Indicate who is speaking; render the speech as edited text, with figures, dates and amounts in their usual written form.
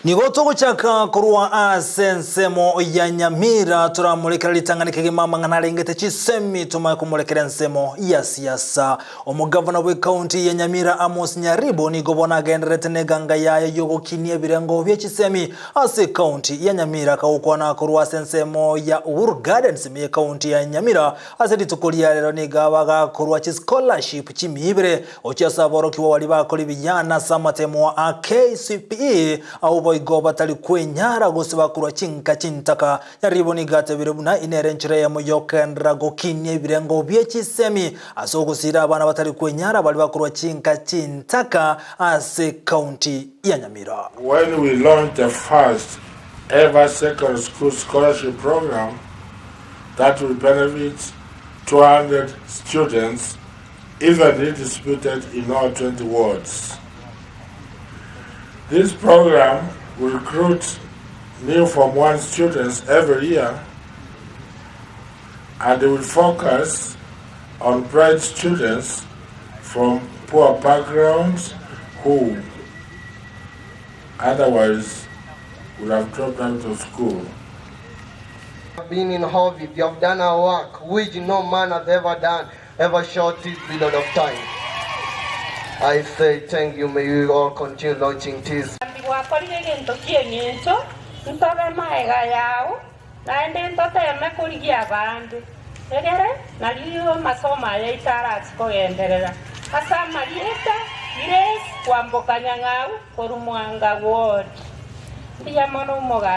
Speaker 1: Nigo togochaka korwa ase ensemo ya Nyamira toramorekera ritang'ani kegima amang'ana arengete chisemi tomae komorekera ensemo ya siasa. Omogavana bw'ekaunti ya Nyamira Amos Nyaribo nigo bono agendererete neganga yaye yogokinia ebirengo bie chisemi ase ekaunti ya Nyamira kagokwana korwa ase ensemo ya Uhuru Gardens ime y'ekaunti ya Nyamira ase rituko ria rero nigo abagakorwa chischolarship chimia ibere Gochia ase aborokigwa baria bakora ebiyana ase amatemo a KCPE, abwo boigo batari kwenyara gose bakorwa chinka chintaka. Nyaribo nigo atebire buna inere enchera eyemo yokoenderera gokinia ebirengo bie chisemi ase ogosira abana batari kwenyara baria bakorwa chinka chintaka ase county ya Nyamira.
Speaker 2: When we launched the first ever secondary school scholarship program that will benefit 200 students evenly distributed in all 20 wards. This program will recruit new Form 1 students every year and will focus on bright students from poor backgrounds who otherwise would have dropped out of school.
Speaker 3: Been in Hovid, you have done a work which no man has ever done, ever short this period of time. I say thank you, may we all continue launching this.
Speaker 4: Gwakorire egento ki'engencho, ntobe magega yao, naende ntoteeme korigia abande, egere nario amasomo aya aito arache kogenderera. Ase amarieta, Grace kwamboka Nyang'au korwa Mwanga Ward. Mbuya mono omogambi.